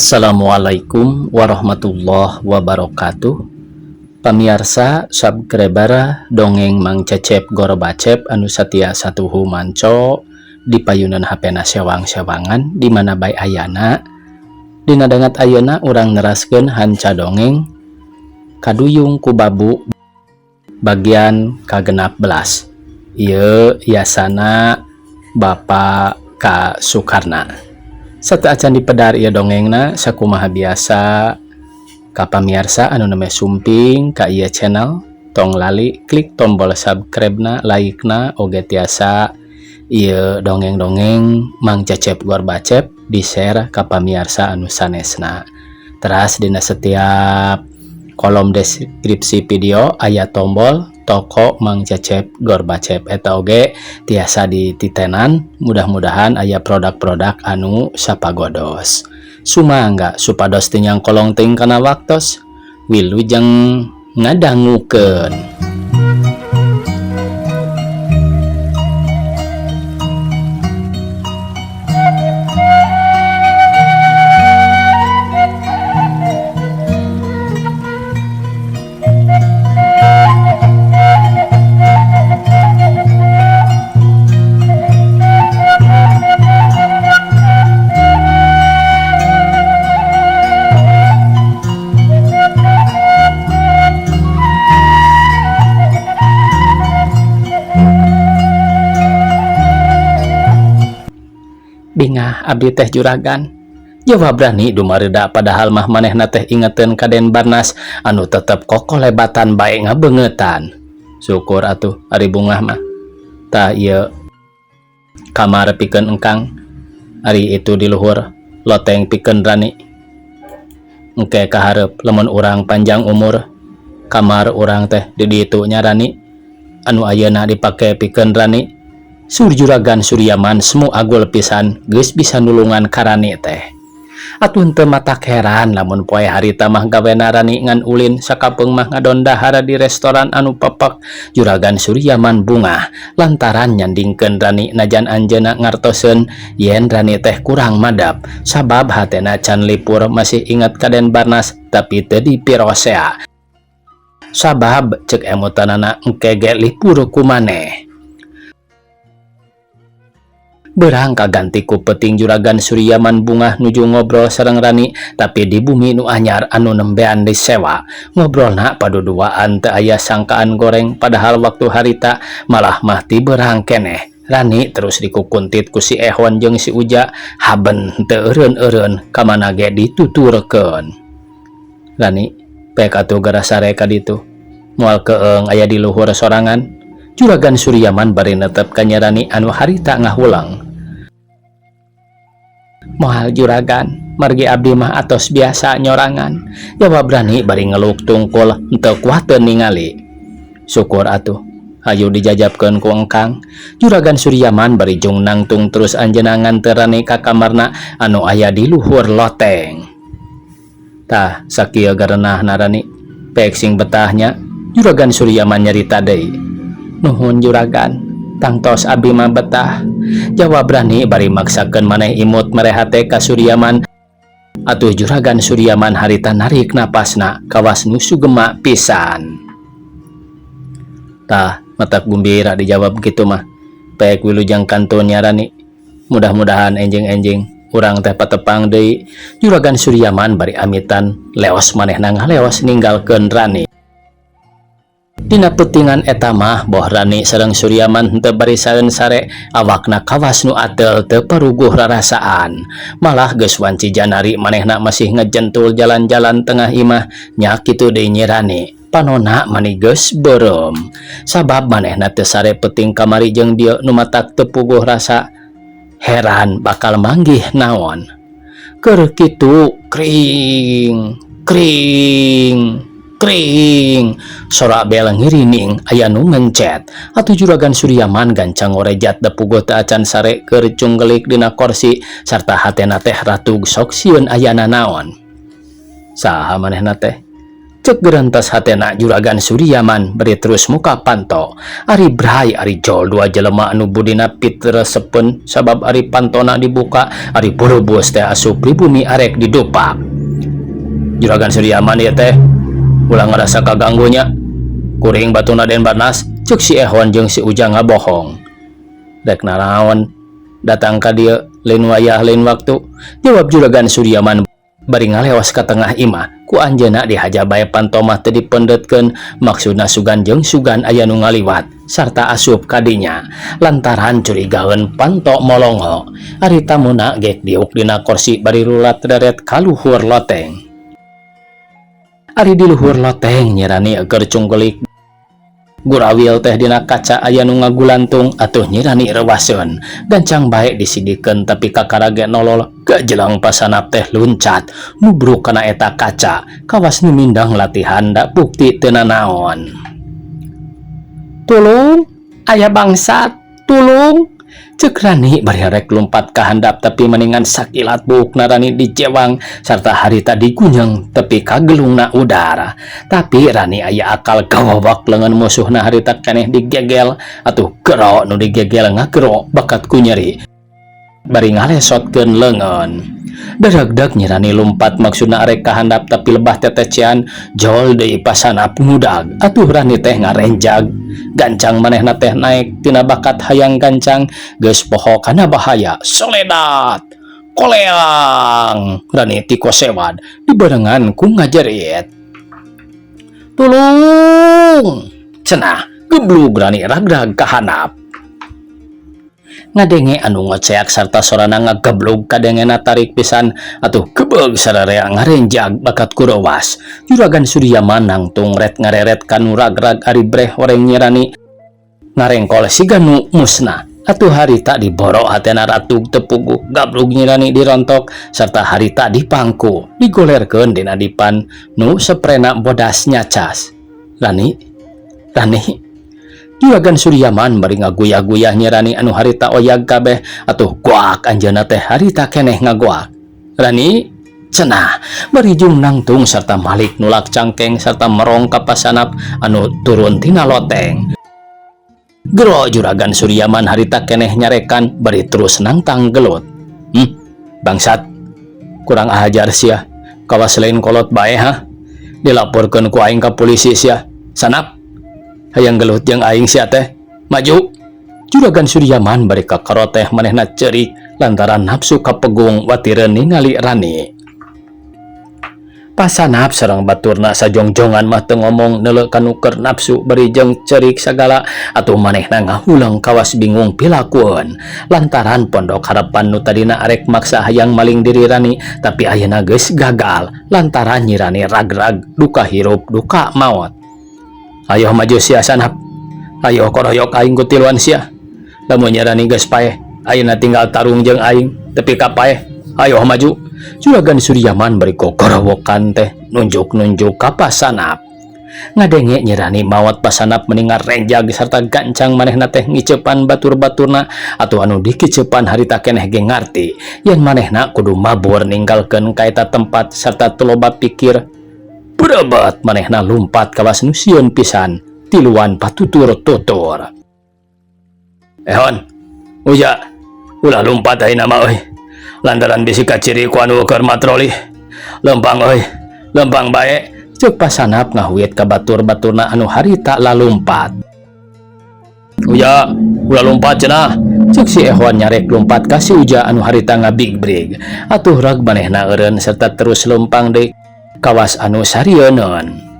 Assalamualaikum warahmatullahi wabarakatuh. Pamiarsa subscriber dongeng Mang Cecep Gorbacep anu satia satuhu manco di payunan HP na sewang-sewangan di mana bae ayana. Dina dangat ayeuna urang neraskeun hanca dongeng Kaduyung ku Babu bagian ka-16. Ieu yasana Bapak K. Sukarna. Sateuacan dipedar ieu dongengna, sakumaha biasa ka pamiarsa anu nembe sumping ka ieu channel, tong lali klik tombol subscribe na, like na, oge tiasa ieu dongeng-dongeng Mang Cecep Gorbacep di share ka pamiarsa anu sanesna. Teras dina setiap kolom deskripsi video aya tombol toko Mang Cecep Gorbacep, eta oge tiasa dititenan. Mudah-mudahan aya produk-produk anu sapagodos. Sumangga supados teu nyangkolong teuing kana waktos. Wilujeng ngadangukeun. Bingah abdi teh, Juragan, jawab Rani dumareda, padahal mah manehna teh ingeteun ka Den Barnas anu tetep kokolebatan bae ngabeungetan. Syukur atuh ari bungah mah. Tah, ieu kamar pikeun engkang, ari itu di luhur loteng pikeun Rani. Engke kaharep lamun urang panjang umur, kamar urang teh di ditu nya, Rani, anu ayeuna dipake pikeun Rani. Sur Juragan Suryaman semu agul pisan geus bisa nulungan ka Rani teh. Atuh teu matak heran lamun poe harita mah gawena Rani ngan ulin, sakapeung mah ngadon dahar di restoran anu pepak. Juragan Suryaman bungah lantaran nyandingkeun Rani, najan anjeunna ngartoseun yen Rani teh kurang madap sabab hatena can lipur, masih ingat ka Den Barnas, tapi teu dipirosea sabab cek emutanana engke ge lipur ku maneh. Berang kaganti ku peting, Juragan Suryaman bungah nuju ngobrol sareng Rani, tapi di bumi nu anyar anu nembean disewa. Ngobrolna paduduaan, teu aya sangkaan goreng, padahal waktu harita malah mah ti berang keneh. Rani terus dikukuntit ku si Ehon jeung si Uja, haben teu eureun-eureun kamana ge dituturkeun. Rani, pek atuh geura sare ka ditu, moal keeng aya di luhur sorangan. Juragan Suryaman bari netep ka Rani anu harita ngahulang. Moal, Juragan, margi abdi mah atos biasa nyorangan, jawab Rani bari ngeluk tungkul henteu kuateun ningali. Syukur atuh, hayu dijajabkeun ku engkang. Juragan Suryaman bari jung nangtung, terus anjeunna nganter Rani ka kamarna anu aya di luhur loteng. Tah, sakieu garenahna, Rani, pek sing betahnya. Juragan Suryaman nyarita deui. Nuhun, Juragan, tangtos abdi mah betah, jawab Rani bari maksakeun maneh imut mere hate ka Suryaman. Atuh Juragan Suryaman harita narik napasna kawas nu sugema pisan. Tah, matak gumbira dijawab gitu mah. Pek wilujeng kantun nya, Rani. Mudah-mudahan enjing-enjing urang teh patepang deui. Juragan Suryaman bari amitan, leos manehna ngaleos ninggalkeun Rani. Dina peutingan eta mah boh Rani sareng Suryaman henteu barisaeun sare, awakna kawas nu ateul, teu paruguh rarasaan. Malah geus wanci janari manehna masih ngejentul jalan-jalan tengah imah. Nya kitu deui Nyi Rani, panona mani geus beureum sabab manehna teu sare peuting kamari jeung dieu, nu matak teu puguh rasa heran bakal manggih naon. Keur kitu, kring kring kring, sora bel ngirining, aya nu mencet. Atuh Juragan Suryaman gancang ngorejat, da puguh teu acan sare keur cunggelik dina korsi sarta hatena teh ratug sok sieun ayana naon. Saha manehna teh? Cek gerentas hatena Juragan Suryaman bari terus muka panto. Ari Bray ari Jol dua jelema anu budina piteresepeun sabab ari pantona dibuka ari burubus teh asup pribumi arek didupak. Juragan Suryaman ieu teh ulah ngarasa kaganggu nya. Kuring batuna Den Barnas, cek si Ehon jeung si Ujang ngabohong. Rek naraon datang ka dieu lain wayah lain waktu, jawab Juragan Suryaman bari ngaleos ka tengah imah. Ku anjeunna dihaja bae panto mah teu dipeundetkeun, maksudna sugan jeung sugan aya nu ngaliwat sarta asup ka dinya lantaran curigaeun panto molongo. Ari tamuna gek diuk dina korsi bari rulat reret ka luhur loteng. Ari di luhur loteng Nyi Rani keur cungkelik gurawil teh dina kaca aya nu ngagulantung. Atuh Nyi Rani rewaseun, gancang bae disidikeun, tapi kakara ge nolol gajelang pasanap teh luncat nubruk kana eta kaca kawas nu mindang latihan da bukti teu nanaon. Tulung, aya bangsat, tulung, cek Rani bari rek lumpat ka handap, tapi mendingan sakilat buukna Rani dijewang sarta harita digunyeng tepi ka gelungna udara. Tapi Rani aya akal, gawawak lengan musuhna harita keneh digegel. Atuh gero nu digegel ngagero bakat ku nyeri bari ngalesotkeun leungeun. Daragdag Nyi Rani lumpat maksudna arek ka handap, tapi lebah tetecean jol deui pasanap ngudag. Atuh Rani teh ngarenjag gancang manehna teh naek tina bakat hayang gancang geus poho kana bahaya. Soledat koleang, Rani tikosewad dibarengan ku ngajerit. Tulung, cenah, geblug Rani ragrag ka handap. Ngadenge anu ngoceak sarta sorana ngageblug kadengena tarik pisan. Atuh gebeg sararea ngarenjag bakat ku rewas. Juragan Suryaman nangtung ret ngareret kanu ragrag. Ari breh horeng Nyi Rani ngarengkol siga nu musnah. Atuh harita diboro hatena ratug teu puguh. Gablug Nyi Rani dirontok sarta harita dipangku digolerkeun dina dipan nu seprena bodas nyacas. Rani, Rani, Juragan Suryaman bari ngaguyah-guyah Nyi Rani anu harita oyag kabeh. Atuh goak anjeunna teh harita keneh ngagoak. Rani, cenah, bari jung nangtung sarta malik nulak cangkeng sarta merong ka pasanap anu turun tina loteng. Gero Juragan Suryaman harita keneh nyarekan bari terus nangtang gelut. Bangsat, kurang ajar sia, kawas lain kolot bae ha, dilaporkeun ku aing ka polisi sia. Sanap, hayang gelut jeung aing sia teh, maju, Juragan Suryaman bari kakaro teh manehna ceurik lantaran nafsu kapegung watireun ningali Rani. Pasanap sareng baturna sajongjongan mah teu ngomong neuleu kanu keur nafsu bari jeung ceurik sagala. Atuh manehna ngahuleng kawas bingung pilakueun lantaran Pondok Harapan nu tadina arek maksa hayang maling diri Rani, tapi ayeuna geus gagal lantaran Nyi Rani ragrag duka hirup duka maot. Ayo maju sia, Sanap, ayo koroyok aing ku tiluan sia. Lamun Nyi Rani geus paeh, ayeuna tinggal tarung jeung aing tepi ka paeh. Ayo maju, Juragan Suryaman bari gogorowokan teh nunjuk-nunjuk ka pasanap. Ngadenge Nyi Rani maot, pasanap meni ngarenjag sarta gancang manehna teh ngiceupan batur-baturna. Atuh anu dikiceupan harita keneh ge ngarti yen manehna kudu mabur ninggalkeun ka eta tempat sarta teu loba pikir. Berebet manehna lumpat kawas nu sieun pisan tiluan patutur-tutur. Ehon, Uja, ulah lumpat ayeuna mah euy lantaran bisi kaciri ku anu keur matroli. Lempang euy, lempang bae, cek pasanap ngahuit ka batur-baturna anu harita lalumpat. Uja, ulah lumpat cenah, cek si Ehon nyarek lumpat ka si Uja anu harita ngabigbrig. Atuh rag manehna eureun serta terus lempang deui kawas anu sarieun.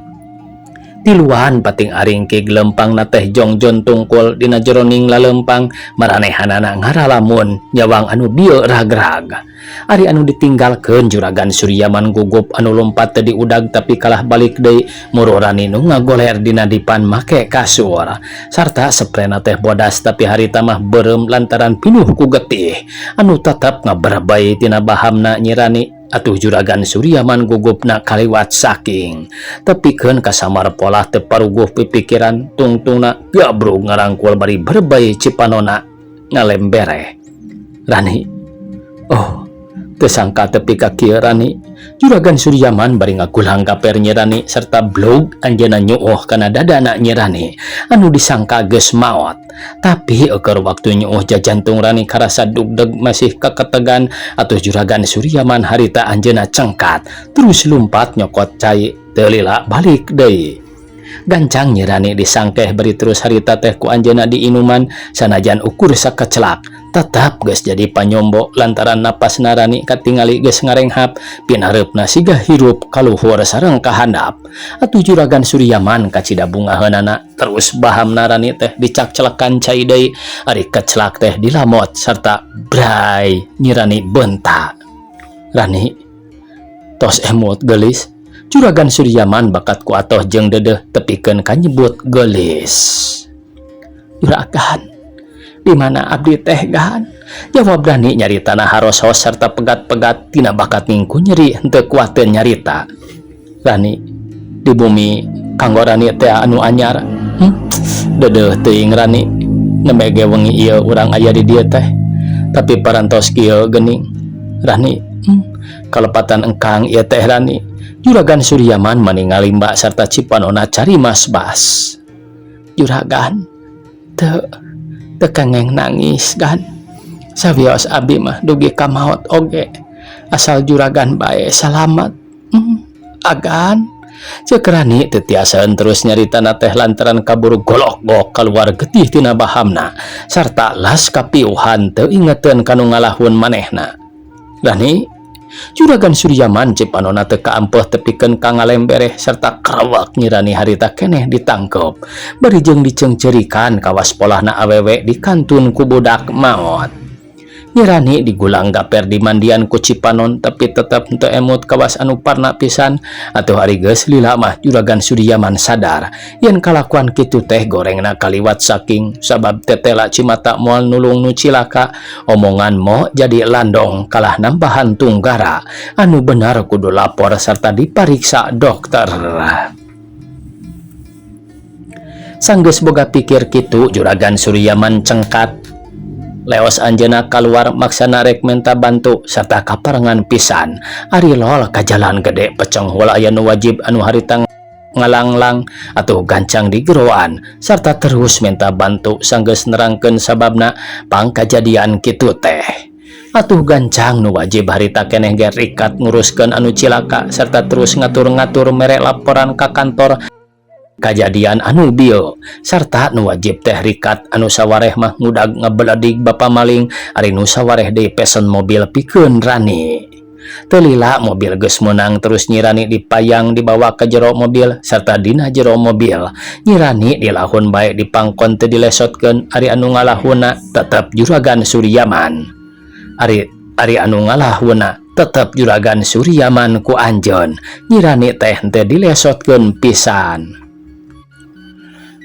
Tiluan pating aringkig lempang na teh jongjon tungkul dina jeroning lalempang maranehanana ngaralamun nyawang anu bieu ragrag. Ari anu ditinggalkeun Juragan Suryaman gugup anu lompat teu diudag, tapi kalah balik deui muru Rani nu ngagoler dina dipan make kasur sarta seprena teh bodas, tapi harita mah beureum lantaran pinuh ku getih anu tetep ngaberebay tina bahamna Nyi Rani. Atuh Juragan Suryaman gugupna kaliwat saking tepikeun kasamar polah teu paruguh pipikiran tungtungna gabrug ngarangkul bari berebay cipanona ngalembereh. Rani, oh. Teu sangka tepi ka kieu Rani. Juragan Suryaman bari ngagulang gaper Nyi Rani serta blog anjeunna nyuuh kana dadana Nyi Rani anu disangka geus maot. Tapi eukeun waktu nyuuh jajantung Rani karasa dugdeg masih keketegan atuh Juragan Suryaman harita anjeunna cengkat terus lumpat nyokot cai teu lila balik deui. Gancang Nyi Rani disangkeh bari terus harita teh ku anjeunna diinuman sanajan ukur sakecelak tetap geus jadi panyombo lantaran napasna Rani katingali geus ngarenghap pinareupna siga hirup kaluhur sareng kahandap. Atuh Juragan Suryaman kacida bungaheunana terus bahamna Rani teh dicakcelekan cai deui ari kecelak teh dilamot serta bray Nyi Rani bentak. Rani tos emut geulis. Juragan Suryaman bakat ku atoh jeung deudeuh tepikeun kanyebut geulis. Juragan, di mana abdi teh gan? Jawab Rani nyaritana harosos serta pegat-pegat tina bakat mingku nyeri henteu kuateun nyarita. Rani di bumi kanggo Rani teh anu anyar. Deudeuh teuing Rani nembe ge wengi ieu urang aya di dieu teh. Tapi parantos kieu geuning. Rani, kalepatan engkang ieu teh Rani. Juragan Suryaman maningali mbak serta cipanona carimas bas. Juragan, teu teu kengeng nangis gan. Sawios abi mah dugi ka maot oge. Asal juragan bae salamat. Agan. Ceuk Rani teu tiasaeun terus nyaritana teh lantaran kaburu golok-gok kaluar getih tina bahamna sarta las kapiuhan teu ingeteun kanu ngalahun manehna. Rani, Juragan Suryaman cipanona teu kaampeuh tepikeun ka ngalembereh serta krewek Nyi Rani harita keneh ditangkep bari jeung diceungceurikan kawas polahna awewe dikantun ku budak maot. Nyi Rani digulang gaper di mandian ku cipanon tapi tetep henteu emut kawas anu parna pisan atuh ari geus lila mah Juragan Suryaman sadar yen kalakuan kitu teh gorengna kaliwat saking sabab tetela cimata moal nulung nu cilaka omongan mo jadi landong kalah nambahan tunggara anu benar kudu lapor serta dipariksa dokter. Sanggeus boga pikir kitu Juragan Suryaman cengkat leos anjeunna kaluar maksana rek menta bantu serta kaparengan pisan ari lol ka jalan gede peceng heula aya nu wajib anu harita ngalanglang atuh gancang digeroan serta terus minta bantu sanggeus nerangkeun sababna pangkajadian kitu teh. Atuh gancang nu wajib harita keneh ge rikat nguruskeun anu cilaka serta terus ngatur-ngatur mere laporan ka kantor kajadian anu bieu sarta nu wajib teh rikat anu sawareh mah ngudag ngebeledig bapa maling ari nu sawareh deui pesen mobil pikeun Rani. Teu lila mobil geus meunang terus Nyi Rani dipayang dibawa ke jero mobil serta dina jero mobil Nyi Rani dilahun bae dipangkon teu dilesotkeun ari anu ngalahunna tetep Juragan Suryaman. Ari ari anu ngalahunna tetep Juragan Suryaman ku anjeun Nyi Rani teh henteu dilesotkeun pisan.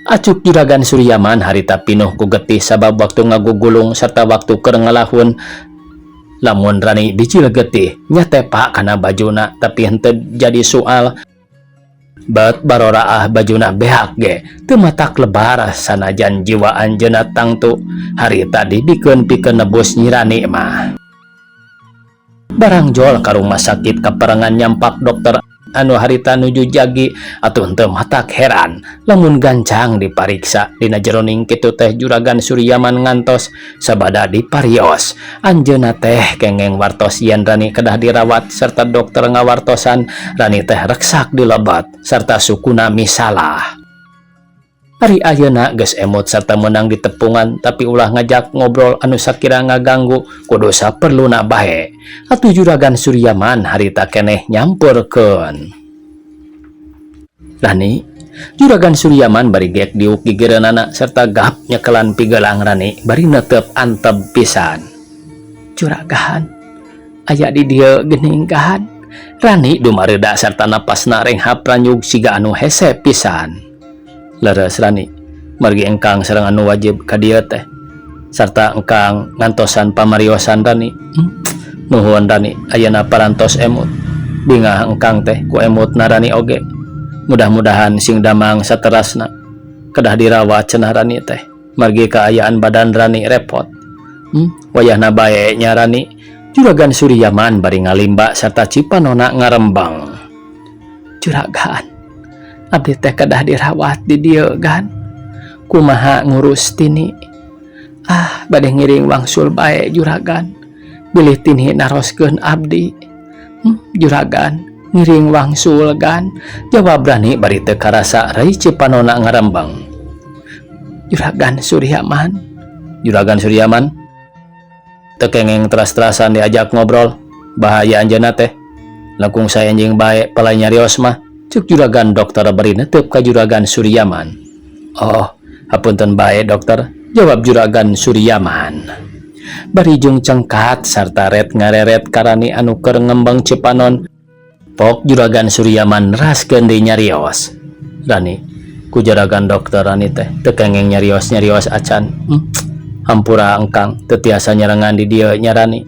Acuk Juragan Suryaman harita pinuh ku getih sabab waktu ngagugulung serta waktu keur ngalahun lamun Rani bijil getih nyatepa kana bajuna tapi henteu jadi soal bet baroraah bajuna behak ge teu matak lebar sanajan jiwa anjeunna tangtu harita dibikeun pikeun nebus Nyi Rani mah. Barang jol ka rumah sakit kaparengan nyampak dokter anu harita nuju jagi atuh henteu matak heran lamun gancang dipariksa dina jeroning kitu teh Juragan Suryaman ngantos sabada diparios anjeunna teh kengeng wartos yen Rani kedah dirawat serta dokter ngawartosan Rani teh reksak dilebat serta sukuna misalah. Ari ayeuna geus emut serta meunang ditepungan tapi ulah ngajak ngobrol anu sakira ngaganggu kudu saperluna bae. Atuh Juragan Suryaman harita keneh nyampurkeun. Rani, Juragan Suryaman bari gek diuk gigireunana serta gap nyekelan pigelang Rani bari netep antep pisan. Juragan, aya di dieu geuning gan. Rani dumareuda serta napasna renghap ranyug siga anu hese pisan. Leres Rani, margi engkang sareng anu wajib ka dieu teh sarta engkang ngantosan pamariosan Rani. Nuhun Rani, ayeuna parantos emut. Bingah engkang teh ku emutna Rani oge. Mudah-mudahan sing damang saterasna. Kedah dirawat cenah Rani teh. Margi kaayaan badan Rani repot. Wayahna bae nya Rani. Juragan Suryaman bari ngalimba sarta cipanona ngarembang. Juragan, abdi teh kedah dirawat di dieu gan. Kumaha ngurus Tini? Ah, bade ngiring wangsul bae juragan. Bilih Tini naroskeun abdi. Juragan, ngiring wangsul gan. Jawab Rani bari teu karasa rai cipanona ngarembang. Juragan Suryaman. Juragan Suryaman. Teu kenging teras-terasan diajak ngobrol. Bahaya anjeunna teh. Langkung sae enjing bae palay nyarios mah. Cek juragan dokter bari netep ka juragan Suryaman. Oh, hapunten bae dokter, jawab juragan Suryaman. Bari jeung cengkat sarta ret ngareret ka Rani anu keur ngembeng cipanon. Pok juragan Suryaman neraskeun deui nyarios. Rani, ku juragan dokter Rani teh teu kenging nyarios-nyarios acan. Hampura engkang teu tiasa nyarengan di dieu nya Rani.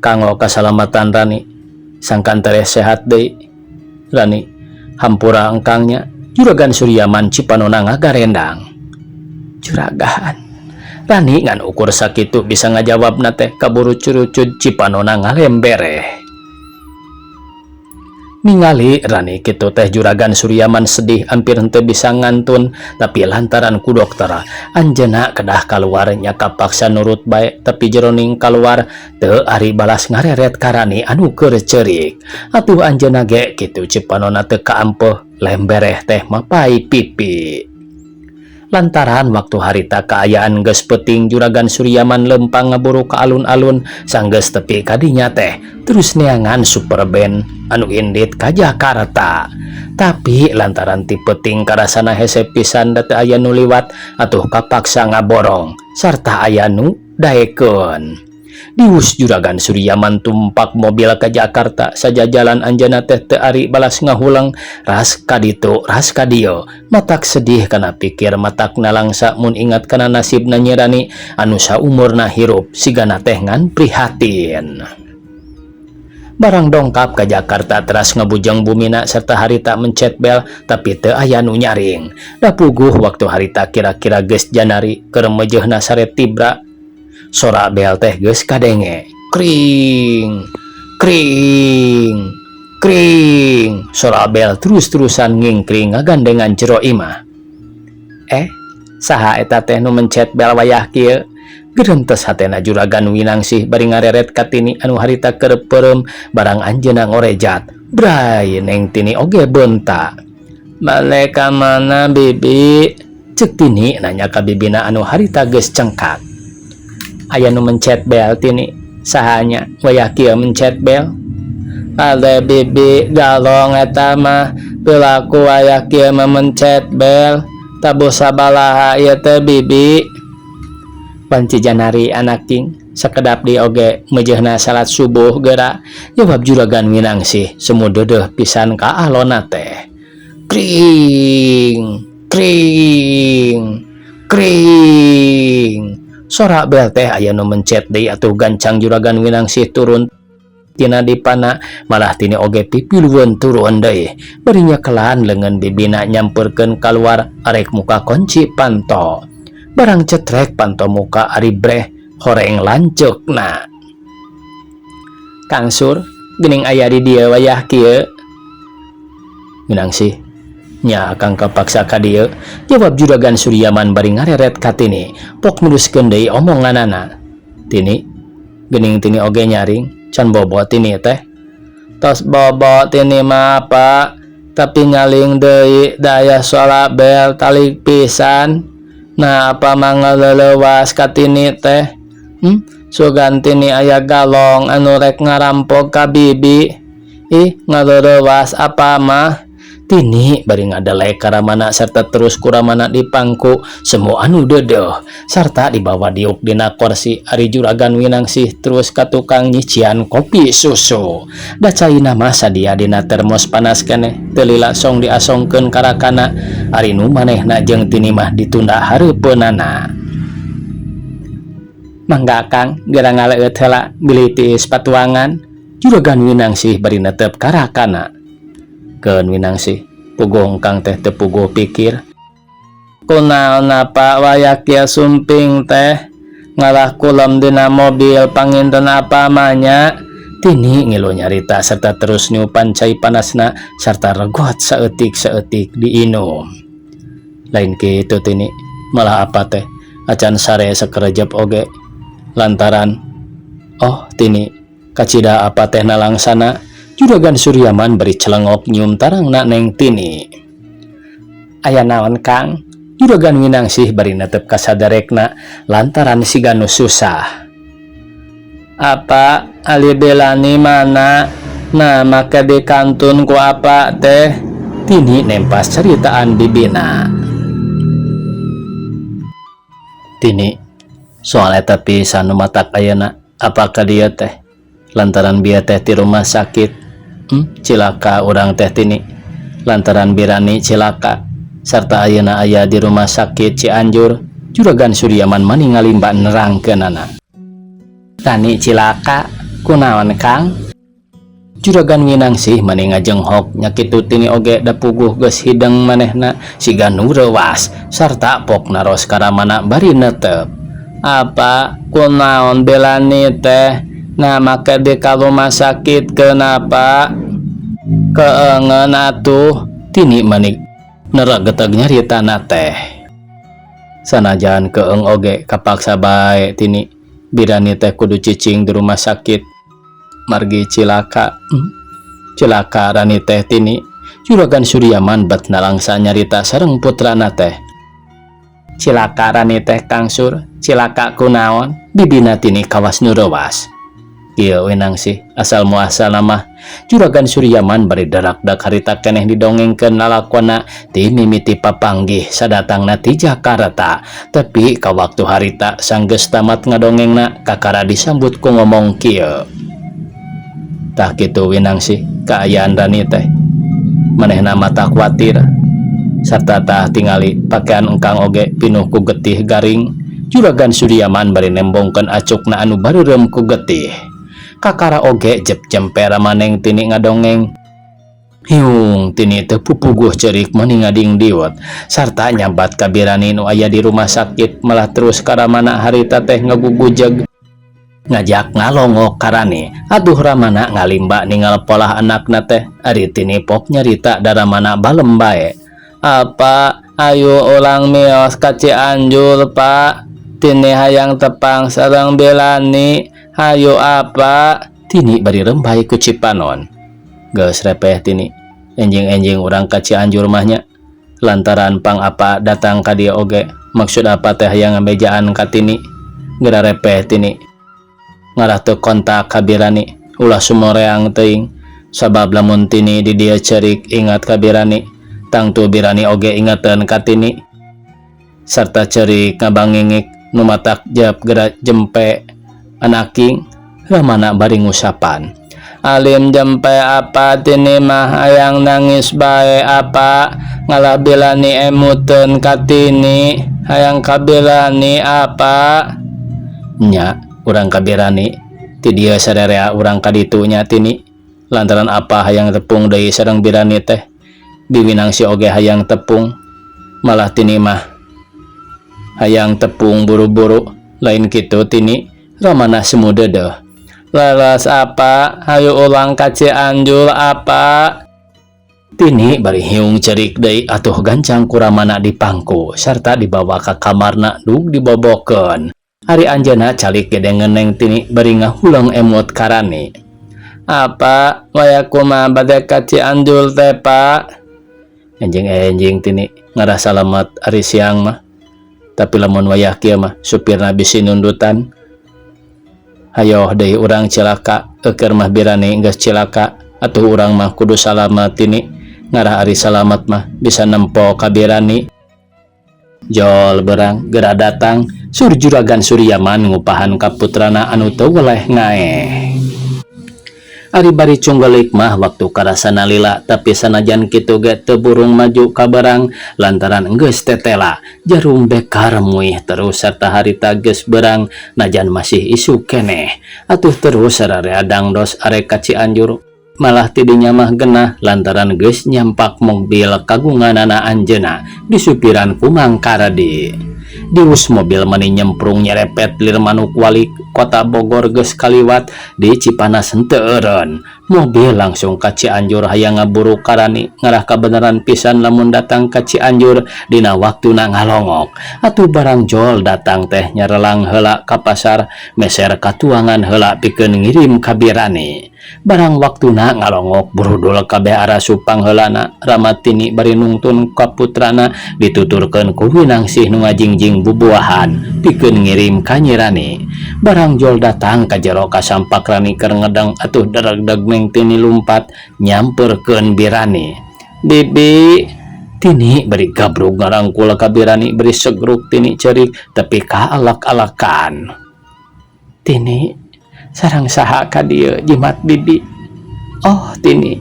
Kanggo kasalamatan Rani, sangkan tereh sehat deui. Rani, hampura engkangnya. Juragan Suryaman cipanona ngagarendang. Juragan. Rani ngan ukur sakitu bisa ngajawabna teh kaburu curucud cipanona ngalembereh. Ningali Rani kitu teh juragan Suryaman sedih hampir henteu bisa ngantun, tapi lantaran ku dokter anjeunna kedah kaluar nya kapaksa nurut bae, tapi jeroning kaluar teu ari balas ngareret ka Rani anu keur ceurik. Atuh anjeunna ge kitu cipanona teu kaampeuh lembereh teh mapai pipi. Lantaran waktu harita kaayaan geus peuting, juragan Suryaman lempang ngaburu ka alun-alun. Sanggeus tepi kadinya teh terus neangan super band anu indit ka Jakarta, tapi lantaran ti peuting karasana hese pisan da teu aya nu liwat, atuh kapaksa ngaborong sarta aya nu daekeun. Diwus juragan Suryaman tumpak mobil ke Jakarta. Sajajalan anjeunna teh teu ari balas ngahuleng, ras ka ditu ras ka dieu, matak sedih kana pikir, matak nalangsa mun ingat kana nasibna Nyi Rani anu saumurna hirup sigana teh ngan prihatin. Barang dongkap ke Jakarta teras ngabujeng bumina serta harita mencet bel, tapi teu aya nu nyaring. Da puguh waktu harita kira-kira geus janari keur meujeuhna sare tibra, sora bel teh geus kadenge. Kring kring kring, sora bel terus-terusan ngingkring ngagandengan jero imah. Eh, saha eta teh nu mencet bel wayah kieu? Gerentes hatena juragan Winangsih bari ngareret ka Tini anu harita keur peureum. Barang anjeunna ngorejat, bray, neng Tini oge beunta. "Balik ka mana, Bibi?" cek Tini nanya ka bibina anu harita geus cengkak. "Aya nu mencet bel, Tini." "Sahanya wayah kieu mencet bel?" "Ade, Bibi, galong eta mah. Piraku wayah kieu mah mencet bel? Tabuh sabalaha ieu teh, Bibi?" "Wanci janari, anak king. Sakedap di oge meujeuhna salat subuh geura," jawab juragan Winangsih semu deudeuh pisan ka alona teh. Kring kring kring, sora bel teh aya nu mencet deui. Atuh gancang juragan Winangsih turun tina dipana, malah Tini oge pipilueun turun deui bari nyekelan leungeun bibina nyamperkeun kaluar arek muka kunci panto. Barang cetrek panto muka, ari breh horeng lanceukna. "Kang Sur, geuning aya di dieu wayah kieu?" "Winangsih nya, akang kapaksa ka dieu," jawab juragan Suryaman bari ngareret ka Tini. Pok neruskeun deui omonganana. "Tini, geuning Tini oge nyaring, can bobo Tini teh?" "Tos bobo Tini mah, Pak, tapi nyaling deui da aya suara bel talik pisan. Nah, apa mah ngaleulewas ka Tini teh? Sugan Tini aya galong anu rek ngarampok ka Bibi. Ih, ngaleulewas apa mah." Tini bari ngadelek ka ramana serta terus ku ramana dipangku semu anu deudeuh sarta dibawa diuk dina korsi. Ari juragan Winangsih terus ka tukang nyician kopi susu, da caina mah sadia dina termos panas keneh, teu lila song diasongkeun ka rakana. Ari nu manehna jeung Tini mah ditunda hareupeunana. "Mangga, Kang, geura ngaleueut heula bilih tiis patuangan," juragan Winangsih bari netep ka rakana. "Keun, Winangsih, puguh engkang teh teu puguh pikir." "Kunaon, Pak, wayah kieu sumping teh?" Ngalah kulem dina mobil panginten apa mah nya. Tini ngilu nyarita serta terus niupan cai panasna serta regot saeutik-saeutik diinum. Lain kitu Tini, malah apa teh acan sare sakerejep oge lantaran oh Tini kacida apa teh nalangsana. Juragan Suryaman bari celengok nyium tarangna Neng Tini. Aya naon, Kang? Juragan Winangsih bari netep ka sadarekna lantaran siga nu susah. Apa Ali Belani mana? Nah, make dikantun ku apa teh? Tini nempas ceritaan bibina. Tini, soal eta pisan nu matak ayeuna apakah dia teh lantaran bieu teh di rumah sakit. Cilaka urang teh, Tini, lantaran Birani cilaka serta ayeuna aya di rumah sakit Cianjur. Juragan Suryaman mani ngalimba nerangkeunana. Rani cilaka kunaon, Kang? Juragan Winangsih mani ngajenghok. Nya kitu Tini oge da puguh geus hideng manehna siga nu reuwas sarta pok naros ka Ramana bari netep. Apa kunaon Belani teh? Nah, make di ka rumah sakit kenapa? Keengen atuh. Tini mani nerageteg nyaritana teh. Sanajan keeng oge kapaksa bae, Tini. Birani teh kudu cicing di rumah sakit margi cilaka. Cilaka Rani teh, Tini. Juragan Suryaman bet nalangsa nyarita sareng putrana teh. Cilaka Rani teh, Kang Sur. Cilaka kunaon? Bibina Tini kawas nu reuwas. Kieu, Winangsih, asal muasal mah. Juragan Suryaman bari darak-dak harita keneh didongengkeun lalakonna ti mimiti papanggih sadatangna ti Jakarta. Tapi ka waktu harita sanggeus tamat ngadongengna kakara disambut ku ngomong kieu. Tah kitu, Winangsih, kaayaan Rani teh. Manehna mata kuatir sarta tah tingali pakaian engkang oge pinuh ku getih garing. Juragan Suryaman bari nembongkeun acukna anu bareureum ku getih. Kakara oge jep jempe Ramaneng Tini ngadongeng. Hiung Tini teu pupuguh cerik mani ngading diwet sarta nyambat ka Birani nu aya di rumah sakit. Malah terus karamana harita teh ngagugujeg ngajak ngalongok karani. Aduh, Ramana ngalimba ningal polah anakna teh. Ari Tini pok nyarita daramana balem bae. Apa ayo ulang mios ka Cianjur, Pak? Tini hayang tepang sareng Belani. Hayu apa? Tini bari rembay ku cipanon. Geus repeh, Tini, enjing-enjing urang ka Cianjur mah nya lantaran pang apa datang ka dieu oge maksud apa teh hayang ngabejaan ka Tini. Geura repeh, Tini, ngarah teu kontak ka Birani. Ulah sumoreang teuing sabab lamun Tini di dieu cerik ingat ka Birani, tangtu Birani oge ingateun ka Tini sarta cerik ngabangingik nu matak jap geura jempe anaking. Ramana bari ngusapan. Alim jempe apa, Tini mah hayang nangis bae. Apa ngalah Bilani emuteun ka Tini, hayang ka Bilani apa. Nya urang ka Birani ti dieu sarerea urang ka ditu nya, Tini, lantaran apa hayang tepung deui sareng Birani teh. Biwinang si oge hayang tepung. Malah Tini mah hayang tepung buru-buru. Lain kitu, Tini. Ramana semu deudeuh. Leres apa, hayu ulang ka Cianjur apa? Tini bari hiung cerik deui atuh gancang ku Ramana dipangku sarta dibawa ka kamarna dug dibobokeun. Ari anjeunna calik gede ngeneng Tini bari ngahuleng emut karani. Apa waya kumaha bade ka Cianjur teh, Pak? Enjing-enjing, Tini, ngarah salamet ari siang mah. Tapi lamun wayah kieu mah supirna bisi nundutan. Hayoh deui urang cilaka eukeur mah Birani geus cilaka atuh urang mah kudu salamet, Tini. Ngarah ari salamet mah bisa nempo ka Birani. Jol berang geura datang. Sur Juragan Suryaman ngupahan ka putrana anu teu weleh ngaeh. Ari bari cunggelik mah waktu karasana lila, tapi sanajan kitu ge teu burung maju ka berang lantaran geus tetela jarum bekar muih terus serta harita geus berang najan masih isuk keneh. Atuh terus sararea dangdos arek ka Cianjur. Malah tidinya mah genah lantaran geus nyampak mobil kagunganana anjeuna disupiran ku Mang Kardi. Dius mobil mani nyemprung nyerepet lir manuk walik. Kota Bogor geus kaliwat, di Cipanas henteu eureun. Mobil langsung ka Cianjur hayang ngaburu ka Rani. Ngarah kabeneran pisan lamun datang ka Cianjur dina waktuna ngalongok. Atuh barang jol datang teh nyarelang heula ka pasar meser katuangan heula pikeun ngirim ka Birani. Barang waktuna ngalongok burudul kabeh arasup pangheulana. Rama Tini bari nungtun ka putrana dituturkeun ku Winangsih nu ngajingjing bubuahan pikeun ngirim ka Nyi Rani. Barang jol datang ka jero kasampak Rani keur ngedeng atuh deregdeg Neng Tini lumpat nyamperkeun Birani. Bibi, Tini bari gabrug ngarangkul ka Birani bari segruk Tini ceurik tepi ka alak-alakan. Tini sareng saha ka dieu jimat bibi? Oh Tini,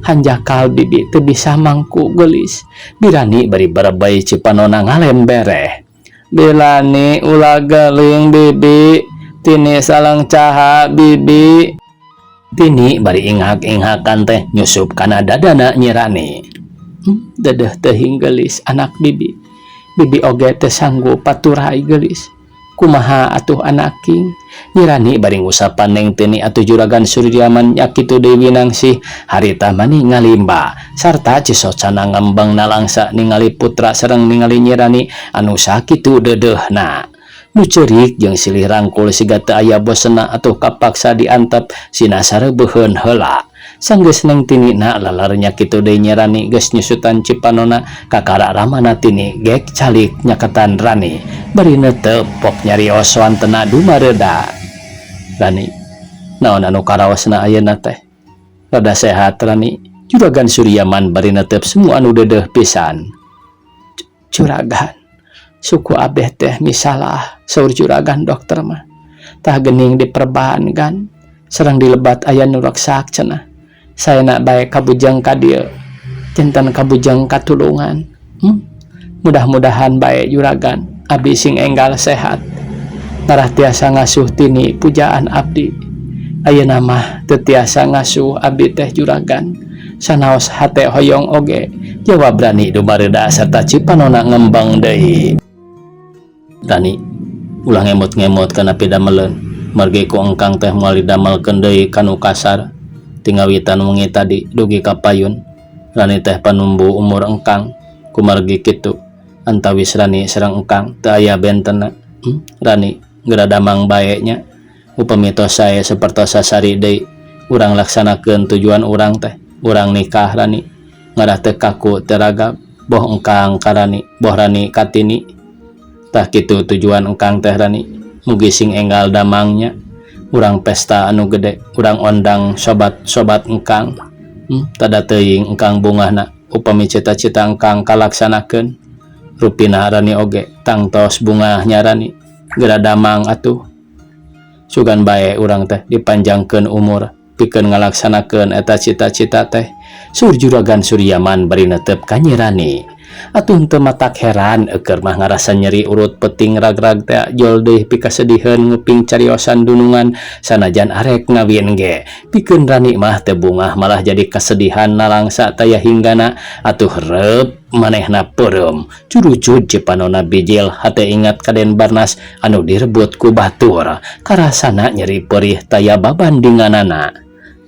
hanjakal bibi teu bisa mangku geulis. Birani bari berebay cipanona ngalembereh. Bilani ulah geling bibi, Tini sareng caha bibi? Tini bari inghak-inghakan teh nyusup kana dadana Nyi Rani. Dedeh teuing geulis anak bibi. Bibi oge teu sanggup paturay geulis. Kumaha atuh anaking? Nyi Rani bari ngusapan Neng Tini atuh Juragan Suryaman nya kitu deui Winangsih harita mani ngalimba sarta cisocana ngembang nalangsa ningali putra sareng ningali Nyi Rani anu sakitu deudeuhna. Nu ceurik jeung silih rangkul siga teu aya bosenna atuh kapaksa diantep sina sareubeuheun heula. Sanggeus Neng Tini na lalar nya kitu deui Nyi Rani geus nyusutan cipanona kakara ramana Tini gek calik nyaketan Rani bari neuteup pok nyarios wantena dumareuda. Rani, naon anu karaosna ayeuna teh? Rada sehat Rani? Juragan Suryaman bari neuteup semua anu deudeuh pisan. Juragan, suku abeh teh misalah saur juragan dokter mah. Tah geuning diperban gan sareng dilebat aya nu reksak cenah. Saena bae kabujeng ka dieu janten kabujeng katulungan. Mudah-mudahan bae juragan, abdi sing enggal sehat ngarah tiasa ngasuh Tini pujaan abdi. Ayeuna mah teu tiasa ngasuh abdi teh juragan, sanaos hate hoyong oge, jawab Rani dumareuda sarta cipanona ngembang deui. Rani, ulah ngemot-ngemot kana pidameleun margi ku engkang teh moal didamelkeun deui kanu kasar. Ti ngawitan wengi tadi dugi ka payun Rani teh panumbu umur engkang. Kumargi kitu antawis Rani sareng engkang teu aya bentena. Rani geura damang bae nya. Upami tos sae sapertos sasari deui urang laksanakeun tujuan urang teh, urang nikah Rani, ngarah teu kaku teu ragab boh engkang ka Rani boh Rani ka Tini. Tah kitu tujuan engkang teh Rani. Mugi sing enggal damangnya, urang pesta anu gede, urang ondang sobat-sobat engkang. Tada teuing engkang bungahna upami cita-cita engkang kalaksanakeun. Rupina Rani oge tangtos bungahnya. Rani geura damang atuh, sugan bae urang teh dipanjangkeun umur pikeun ngalaksanakeun eta cita-cita teh, saur Juragan Suryaman bari neuteup ka Nyi Rani. Atuh teu matak heran eukeur mah ngarasa nyeri urut peuting rag-rag teh jol deui pikasediheun nguping cariosan dunungan sanajan arek ngawin ge pikeun Rani mah teu bungah, malah jadi kesedihan nalangsa taya hinggana. Atuh reup manehna peureum curucud cipanona bijil hate ingat ka Den Barnas anu direbut ku batur, karasana nyeri perih taya babandinganana.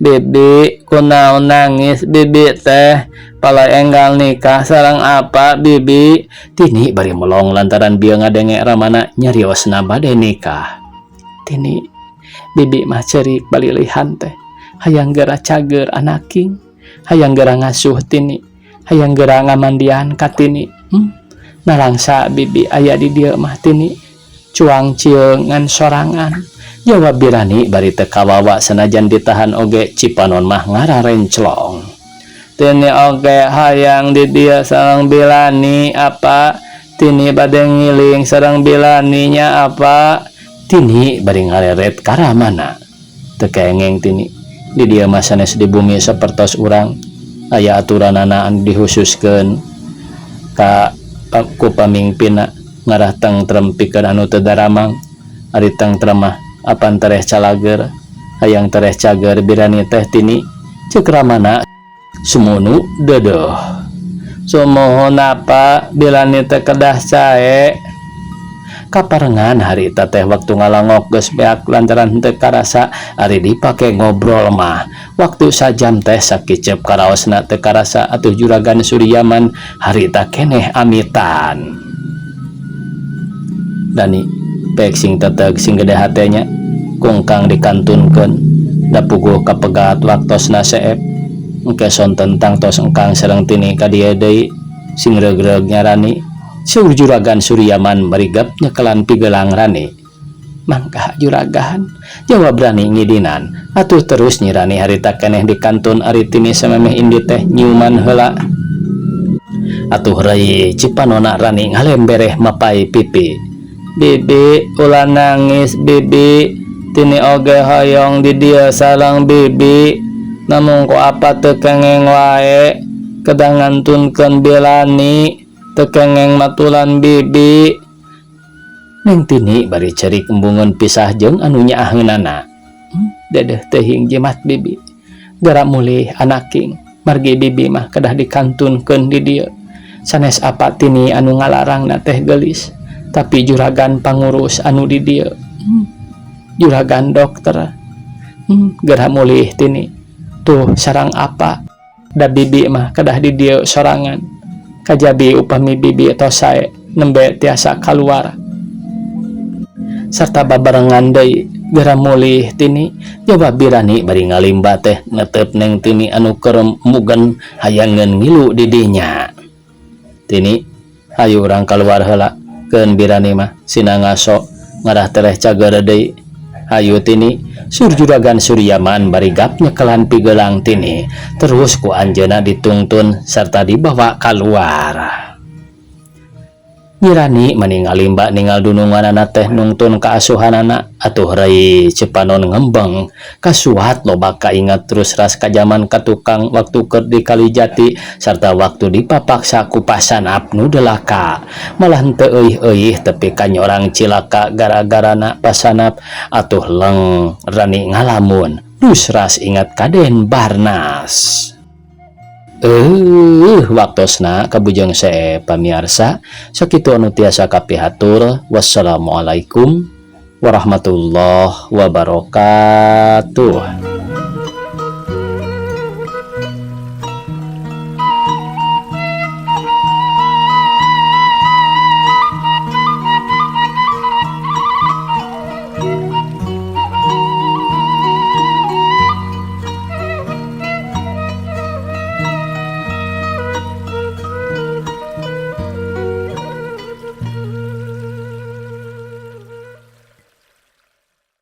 Bibi, kunaon nangis bibi teh? Pala enggal nikah sareng apa bibi? Tini bari melong lantaran bieu ngadenge ramana nyariosna bade nikah. Tini, bibi mah ceurik balilihan teh hayang geura cager anaking, hayang geura ngasuh Tini, hayang geura ngamandian ka Tini. Nalangsa bibi aya di dieu mah Tini cuang cieung ngan sorangan, jawab Birani bari teu kawawa sanajan ditahan oge cipanon mah ngararenclong. Tini oge hayang di dieu sareng Bilani apa? Tini bade ngiling sareng Bilani nya apa? Tini bari ngareret ka ramana. Teu kengeng Tini, di dieu mah sanes di bumi sapertos urang aya aturanana anu dihususkeun ka ku pamingpinna ngarah tengtrem pikeun anu teu daramang. Ari tengtrem mah apan tereh calageur hayang tereh cager Birani teh Tini, ceuk ramana sumunu deudeuh. Sumuhun apa, Bilani teh kedah cae. Kaparengan harita teh waktu ngalangok geus beak lantaran henteu karasa ari dipake ngobrol mah. Waktu sajam teh sakicep karaosna teu karasa atuh Juragan Suryaman harita keneh amitan. Dani, pek sing teteg sing gede hatenya kungkang dikantunkeun da puguh kapegat waktosna seep. Engke sonten tangtos engkang sareng Tini ka dieu deui sing regreg nya Rani. Saur Juragan Suryaman marigap nyekelan pigelang Rani. Mangkah juragan, jawab Rani ngidinan. Atuh terus Nyi Rani harita keneh di kantun ari Tini samemeh indit teh nyiuman heula. Atuh rei cipanona Rani ngalembereh mapai pipi. Bibi ulah nangis bibi, Tini oge hoyong di dieu sareng bibi. Namung ku apa teu kengeng wae, kedah ngantunkeun Bilani. Teu kengeng matulan bibi. Neng Tini bari cerik embungeun pisah jeung anu nyaaheunana. Dedeh teuing jimat bibi. Gera mulih anaking, margi bibi mah kedah dikantunkeun di dieu. Sanes apa Tini anu ngalarangna teh geulis, tapi juragan pangurus anu di dieu. Juragan dokter. Gera mulih Tini. Tuh sarang apa? Da bibi mah kedah di dieu sorangan. Kajabi upami bibi tos sae nembe tiasa kaluar. Sarta babarengan deui gera mulih Tini, jawab Birani bari ngalimba teh netep Neng Tini anu keur mugen hayangeun ngilu di dinya. Tini, hayu urang kaluar heula, keun Birani mah sina ngaso ngarah tereh cager deui. Hayu Tini, sur Juragan Suryaman bari gap nyekelan pigelang Tini, terus ku anjeunna ditungtun serta dibawa kaluar. Nyi Rani mani ngalimba ningal dununganana teh nungtun kaasuhanana atuh rei cepanon ngembeng kasuat loba kaingat terus ras ka jaman ka tukang waktu keur di Kalijati sarta waktu dipapaksa ku pasanap nu delaka malah henteu euih-euih tepi ka nyorang cilaka gara-garana pasanap atuh leng Rani ngalamun dus ras ingat ka Den Barnas. Waktosna kabujeng sae pamiarsa, sakitu anu tiasa kapihatur. Wassalamualaikum warahmatullahi wabarakatuh.